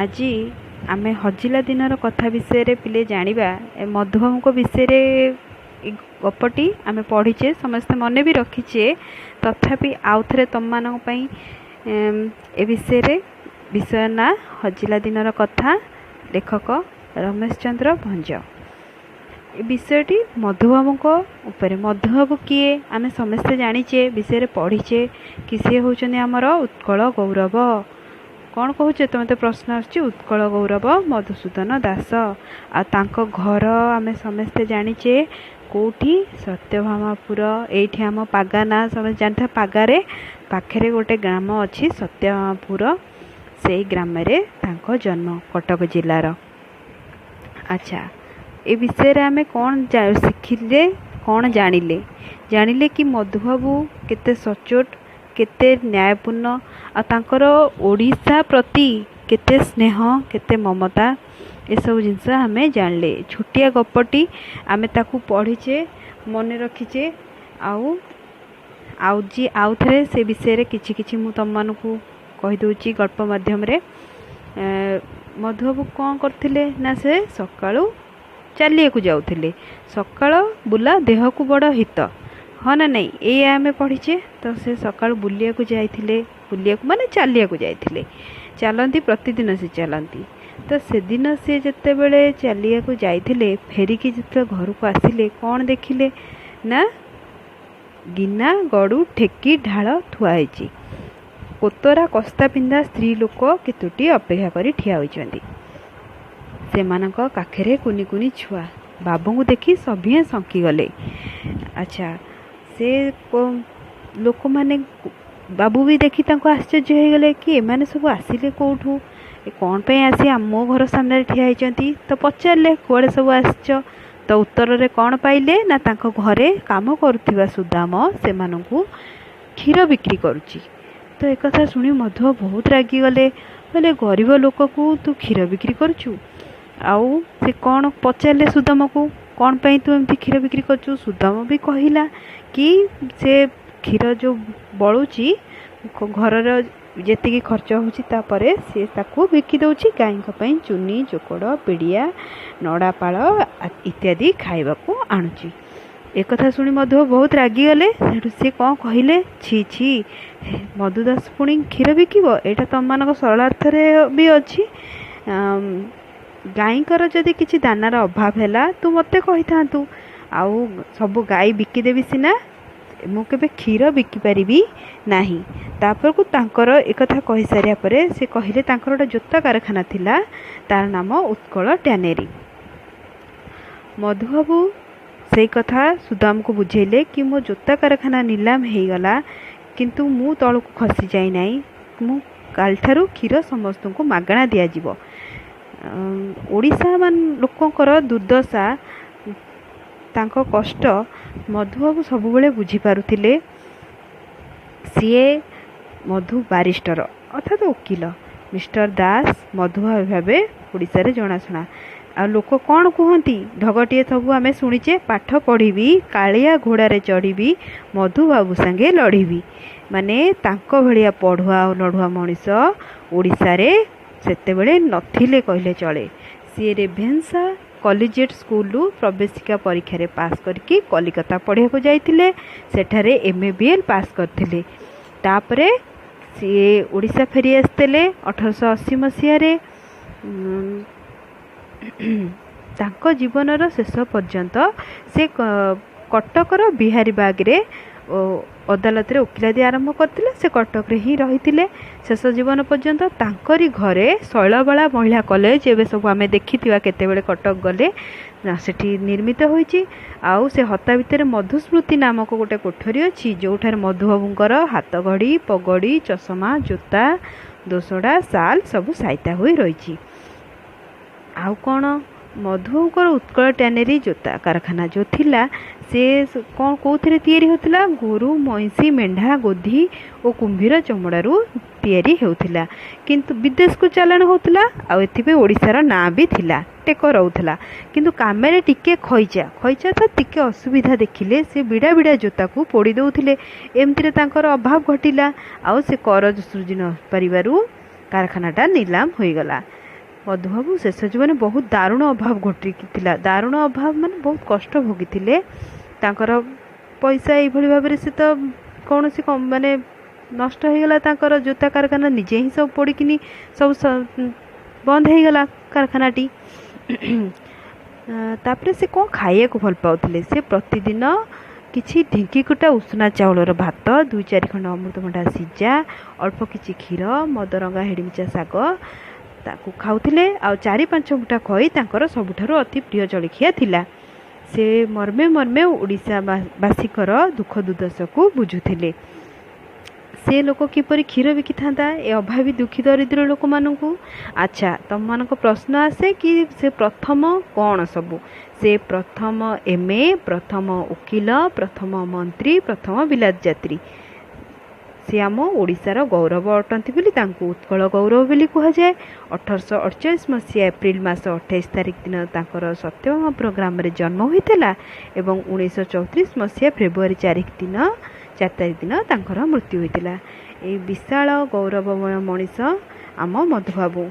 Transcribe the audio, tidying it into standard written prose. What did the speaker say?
ଆଜି ଆମେ ହଜିଲା ଦିନର କଥା ବିଷୟରେ ପିଲେ ଜାଣିବା। ଏ ମଧୁବାବୁଙ୍କ ବିଷୟରେ ଏ ଗପଟି ଆମେ ପଢ଼ିଛେ, ସମସ୍ତେ ମନେ ବି ରଖିଛେ। ତଥାପି ଆଉଥରେ ତୁମମାନଙ୍କ ପାଇଁ ଏ ବିଷୟରେ, ବିଷୟ ନାଁ ହଜିଲା ଦିନର କଥା, ଲେଖକ ରମେଶ ଚନ୍ଦ୍ର ଭଞ୍ଜ। ଏ ବିଷୟଟି ମଧୁବାବୁଙ୍କ ଉପରେ। ମଧୁବାବୁ କିଏ ଆମେ ସମସ୍ତେ ଜାଣିଛେ, ବିଷୟରେ ପଢ଼ିଛେ କି ସିଏ ହେଉଛନ୍ତି ଆମର ଉତ୍କଳ ଗୌରବ। କ'ଣ କହୁଛେ ତୁମେ? ତ ପ୍ରଶ୍ନ ଆସୁଛି, ଉତ୍କଳ ଗୌରବ ମଧୁସୂଦନ ଦାସ। ଆଉ ତାଙ୍କ ଘର ଆମେ ସମସ୍ତେ ଜାଣିଛେ କେଉଁଠି? ସତ୍ୟଭାମାପୁର। ଏଇଠି ଆମ ପାଗା ନାଁ ସମସ୍ତେ ଜାଣିଥିବା, ପାଗାରେ ପାଖରେ ଗୋଟେ ଗ୍ରାମ ଅଛି ସତ୍ୟଭାମାପୁର, ସେଇ ଗ୍ରାମରେ ତାଙ୍କ ଜନ୍ମ, କଟକ ଜିଲ୍ଲାର। ଆଚ୍ଛା, ଏ ବିଷୟରେ ଆମେ କ'ଣ ଶିଖିଲେ, କ'ଣ ଜାଣିଲେ? ଜାଣିଲେ କି ମଧୁବାବୁ କେତେ ସଚୋଟ, କେତେ ନ୍ୟାୟପୂର୍ଣ୍ଣ, ଆଉ ତାଙ୍କର ଓଡ଼ିଶା ପ୍ରତି କେତେ ସ୍ନେହ, କେତେ ମମତା, ଏସବୁ ଜିନିଷ ଆମେ ଜାଣିଲେ। ଛୋଟିଆ ଗପଟି, ଆମେ ତାକୁ ପଢ଼ିଛେ, ମନେ ରଖିଛେ। ଆଉ ଆଉ ଯିଏ ଆଉ ଥରେ ସେ ବିଷୟରେ କିଛି କିଛି ମୁଁ ତୁମମାନଙ୍କୁ କହିଦେଉଛି ଗଳ୍ପ ମାଧ୍ୟମରେ। ମଧୁବାବୁ କ'ଣ କରୁଥିଲେ ନା, ସେ ସକାଳୁ ଚାଲିବାକୁ ଯାଉଥିଲେ। ସକାଳ ବୁଲା ଦେହକୁ ବଡ଼ ହିତ, ହଁ ନା ନାଇଁ? ଏଇଆ ଆମେ ପଢ଼ିଛେ। ତ ସେ ସକାଳୁ ବୁଲିବାକୁ ଯାଇଥିଲେ, ବୁଲିବାକୁ ମାନେ ଚାଲିବାକୁ ଯାଇଥିଲେ। ଚାଲନ୍ତି ପ୍ରତିଦିନ, ସେ ଚାଲନ୍ତି। ତ ସେଦିନ ସେ ଯେତେବେଳେ ଚାଲିବାକୁ ଯାଇଥିଲେ, ଫେରିକି ଯେତେବେଳେ ଘରକୁ ଆସିଲେ, କ'ଣ ଦେଖିଲେ ନା ଗିନା, ଗଡ଼ୁ, ଠେକି, ଢାଳ ଥୁଆ ହେଇଛି। କୋତରା କସ୍ତା ପିନ୍ଧା ସ୍ତ୍ରୀ ଲୋକ କେତୋଟି ଅପେକ୍ଷା କରି ଠିଆ ହୋଇଛନ୍ତି। ସେମାନଙ୍କ କାଖରେ କୁନି କୁନି ଛୁଆ। ବାବୁଙ୍କୁ ଦେଖି ସଭିଏଁ ଶଙ୍କିଗଲେ। ଆଚ୍ଛା, ସେ ଲୋକମାନେ, ବାବୁ ବି ଦେଖି ତାଙ୍କୁ ଆଶ୍ଚର୍ଯ୍ୟ ହେଇଗଲେ କି ଏମାନେ ସବୁ ଆସିଲେ କେଉଁଠୁ, ଏ କ'ଣ ପାଇଁ ଆସି ମୋ ଘର ସାମ୍ନାରେ ଠିଆ ହେଇଛନ୍ତି? ତ ପଚାରିଲେ, କୁଆଡ଼େ ସବୁ ଆସିଛ? ତ ଉତ୍ତରରେ କ'ଣ ପାଇଲେ ନା, ତାଙ୍କ ଘରେ କାମ କରୁଥିବା ସୁଦାମ ସେମାନଙ୍କୁ କ୍ଷୀର ବିକ୍ରି କରୁଛି। ତ ଏକଥା ଶୁଣି ମଧୁ ବହୁତ ରାଗିଗଲେ। କହିଲେ, ଗରିବ ଲୋକକୁ ତୁ କ୍ଷୀର ବିକ୍ରି କରୁଛୁ? ଆଉ ସେ କ'ଣ ପଚାରିଲେ ସୁଦାମକୁ, କ'ଣ ପାଇଁ ତୁ ଏମିତି କ୍ଷୀର ବିକ୍ରି କରୁଛୁ? ସୁଦାମ ବି କହିଲା କି ସେ କ୍ଷୀର ଯେଉଁ ବଳୁଛି, ଘରର ଯେତିକି ଖର୍ଚ୍ଚ ହେଉଛି ତାପରେ ସେ ତାକୁ ବିକି ଦେଉଛି, ଗାଈଙ୍କ ପାଇଁ ଚୁନି, ଚୋକଡ଼, ପିଡ଼ିଆ, ନଡ଼ାପାଳ ଇତ୍ୟାଦି ଖାଇବାକୁ ଆଣୁଛି। ଏକଥା ଶୁଣି ମଧୁ ବହୁତ ରାଗିଗଲେ। ସେଠୁ ସିଏ କ'ଣ କହିଲେ? ଛି ଛି, ମଧୁ ଦାସ ପୁଣି କ୍ଷୀର ବିକିବ? ଏଇଟା ତୁମମାନଙ୍କ ସରଳାର୍ଥରେ ବି ଅଛି। ଗାଈଙ୍କର ଯଦି କିଛି ଦାନାର ଅଭାବ ହେଲା ତୁ ମୋତେ କହିଥାନ୍ତୁ, ଆଉ ସବୁ ଗାଈ ବିକିଦେବି ସିନା, ମୁଁ କେବେ କ୍ଷୀର ବିକିପାରିବି ନାହିଁ। ତାପରକୁ ତାଙ୍କର ଏକଥା କହିସାରିବା ପରେ ସେ କହିଲେ, ତାଙ୍କର ଗୋଟେ ଜୋତା କାରଖାନା ଥିଲା, ତାର ନାମ ଉତ୍କଳ ଟ୍ୟାନେରୀ। ମଧୁବାବୁ ସେଇ କଥା ସୁଦାମକୁ ବୁଝେଇଲେ କି ମୋ ଜୋତା କାରଖାନା ନିଲାମ ହେଇଗଲା, କିନ୍ତୁ ମୁଁ ତଳକୁ ଖସି ଯାଇନାହିଁ। ମୁଁ କାଲିଠାରୁ କ୍ଷୀର ସମସ୍ତଙ୍କୁ ମାଗଣା ଦିଆଯିବ। ଓଡ଼ିଶା ଲୋକଙ୍କର ଦୁର୍ଦ୍ଦଶା, ତାଙ୍କ କଷ୍ଟ ମଧୁବାବୁ ସବୁବେଳେ ବୁଝିପାରୁଥିଲେ। ସିଏ ମଧୁ ବାରିଷ୍ଟର, ଅର୍ଥାତ୍ ଓକିଲ ମିଷ୍ଟର ଦାସ ମଧୁବାବୁ ଭାବେ ଓଡ଼ିଶାରେ ଜଣାଶୁଣା। ଆଉ ଲୋକ କ'ଣ କୁହନ୍ତି, ଢଗଟିଏ ସବୁ ଆମେ ଶୁଣିଛେ, ପାଠ ପଢ଼ିବି କାଳିଆ ଘୋଡ଼ାରେ ଚଢ଼ିବି, ମଧୁବାବୁ ସାଙ୍ଗେ ଲଢ଼ିବି। ମାନେ ତାଙ୍କ ଭଳିଆ ପଢ଼ୁଆ ଆଉ ଲଢ଼ୁଆ ମଣିଷ ଓଡ଼ିଶାରେ ସେତେବେଳେ ନଥିଲେ କହିଲେ ଚଳେ। ସିଏ ରେଭେନ୍ସା କଲିଜିଏଟ୍ ସ୍କୁଲରୁ ପ୍ରବେଶିକା ପରୀକ୍ଷାରେ ପାସ୍ କରିକି କଲିକତା ପଢ଼ିବାକୁ ଯାଇଥିଲେ। ସେଠାରେ M A B L pass କରିଥିଲେ। ତାପରେ ସିଏ ଓଡ଼ିଶା ଫେରି ଆସିଥିଲେ 1880 ମସିହାରେ। ତାଙ୍କ ଜୀବନର ଶେଷ ପର୍ଯ୍ୟନ୍ତ ସେ କଟକର ବିହାରୀବାଗରେ ଅଦାଲତରେ ଓକିଲାତି ଆରମ୍ଭ କରିଥିଲେ। ସେ କଟକରେ ହିଁ ରହିଥିଲେ ଶେଷ ଜୀବନ ପର୍ଯ୍ୟନ୍ତ। ତାଙ୍କରି ଘରେ ଶୈଳବାଳା ମହିଳା କଲେଜ, ଏବେ ସବୁ ଆମେ ଦେଖିଥିବା କେତେବେଳେ କଟକ ଗଲେ, ସେଠି ନିର୍ମିତ ହୋଇଛି। ଆଉ ସେ ହତା ଭିତରେ ମଧୁସ୍ମୃତି ନାମକ ଗୋଟେ କୋଠରୀ ଅଛି, ଯେଉଁଠାରେ ମଧୁବାବୁଙ୍କର ହାତଘଡ଼ି, ପଗଡ଼ି, ଚଷମା, ଜୋତା, ଦୋସଡ଼ା, ସାଲ୍ ସବୁ ସାଇତା ହୋଇ ରହିଛି। ଆଉ କ'ଣ, ମଧୁବାବୁଙ୍କର ଉତ୍କଳ ଟ୍ୟାନେରୀ ଜୋତା କାରଖାନା ଯେଉଁ ଥିଲା, ସେ କ'ଣ କେଉଁଥିରେ ତିଆରି ହେଉଥିଲା? ଗୋରୁ, ମଇଁଷି, ମେଣ୍ଢା, ଗୋଧି ଓ କୁମ୍ଭୀର ଚମଡ଼ାରୁ ତିଆରି ହେଉଥିଲା, କିନ୍ତୁ ବିଦେଶକୁ ଚାଲାଣ ହେଉଥିଲା। ଆଉ ଏଥିପାଇଁ ଓଡ଼ିଶାର ନାଁ ବି ଥିଲା, ଟେକ ରହୁଥିଲା। କିନ୍ତୁ କାମରେ ଟିକେ ଖଇଚା, ଖଇଚା ତ ଟିକେ ଅସୁବିଧା ଦେଖିଲେ ସେ ବିଡ଼ା ବିଡ଼ା ଜୋତାକୁ ପୋଡ଼ି ଦେଉଥିଲେ। ଏମିତିରେ ତାଙ୍କର ଅଭାବ ଘଟିଲା, ଆଉ ସେ କରଜ ଶୁଝି ନ ପାରିବାରୁ କାରଖାନାଟା ନିଲାମ ହୋଇଗଲା। ମଧୁବାବୁ ଶେଷ ଜୀବନ ବହୁତ ଦାରୁଣ ଅଭାବ ଘଟିଥିଲା। ଦାରୁଣ ଅଭାବ ମାନେ ବହୁତ କଷ୍ଟ ଭୋଗିଥିଲେ। ତାଙ୍କର ପଇସା ଏଇଭଳି ଭାବରେ ସେ ତ କୌଣସି ମାନେ ନଷ୍ଟ ହେଇଗଲା। ତାଙ୍କର ଜୋତା କାରଖାନା ନିଜେ ହିଁ ସବୁ ପୋଡ଼ିକିନି ସବୁ ବନ୍ଦ ହେଇଗଲା କାରଖାନାଟି। ତାପରେ ସେ କ'ଣ ଖାଇବାକୁ ଭଲ ପାଉଥିଲେ? ସେ ପ୍ରତିଦିନ କିଛି ଢିଙ୍କି କୁଟା ଉଷୁନା ଚାଉଳର ଭାତ, 2 4 ଖଣ୍ଡ ଅମୃତଭଣ୍ଡା ସିଝା, ଅଳ୍ପ କିଛି କ୍ଷୀର, ମଦରଙ୍ଗା ହେଡ଼ିମିଚା ଶାଗ ତାକୁ ଖାଉଥିଲେ। ଆଉ 4 5 ମୁଠା ଖଇ ତାଙ୍କର ସବୁଠାରୁ ଅତି ପ୍ରିୟ ଜଳଖିଆ ଥିଲା। ସେ ମର୍ମେ ମର୍ମେ ଓଡ଼ିଶାବାସୀଙ୍କର ଦୁଃଖ ଦୁର୍ଦ୍ଦଶାକୁ ବୁଝୁଥିଲେ। ସେ ଲୋକ କିପରି କ୍ଷୀର ବିକିଥାନ୍ତା ଏ ଅଭାବୀ ଦୁଃଖୀ ଦରିଦ୍ର ଲୋକମାନଙ୍କୁ? ଆଚ୍ଛା, ତୁମମାନଙ୍କ ପ୍ରଶ୍ନ ଆସେ କି ସେ ପ୍ରଥମ କ'ଣ ସବୁ? ସେ ପ୍ରଥମ ଏମ୍ ଏ, ପ୍ରଥମ ଓକିଲ, ପ୍ରଥମ ମନ୍ତ୍ରୀ, ପ୍ରଥମ ବିଲାତ ଯାତ୍ରୀ। ସେ ଆମ ଓଡ଼ିଶାର ଗୌରବ ଅଟନ୍ତି ବୋଲି ତାଙ୍କୁ ଉତ୍କଳ ଗୌରବ ବୋଲି କୁହାଯାଏ। 1848 ମସିହା ଏପ୍ରିଲ ମାସ 28 ତାରିଖ ଦିନ ତାଙ୍କର ସତ୍ୟଭାମାପୁର ଗ୍ରାମରେ ଜନ୍ମ ହୋଇଥିଲା ଏବଂ 1934 ମସିହା ଫେବୃଆରୀ 4 ଦିନ, 4 ତାରିଖ ଦିନ ତାଙ୍କର ମୃତ୍ୟୁ ହୋଇଥିଲା। ଏଇ ବିଶାଳ ଗୌରବମୟ ମଣିଷ ଆମ ମଧୁବାବୁ।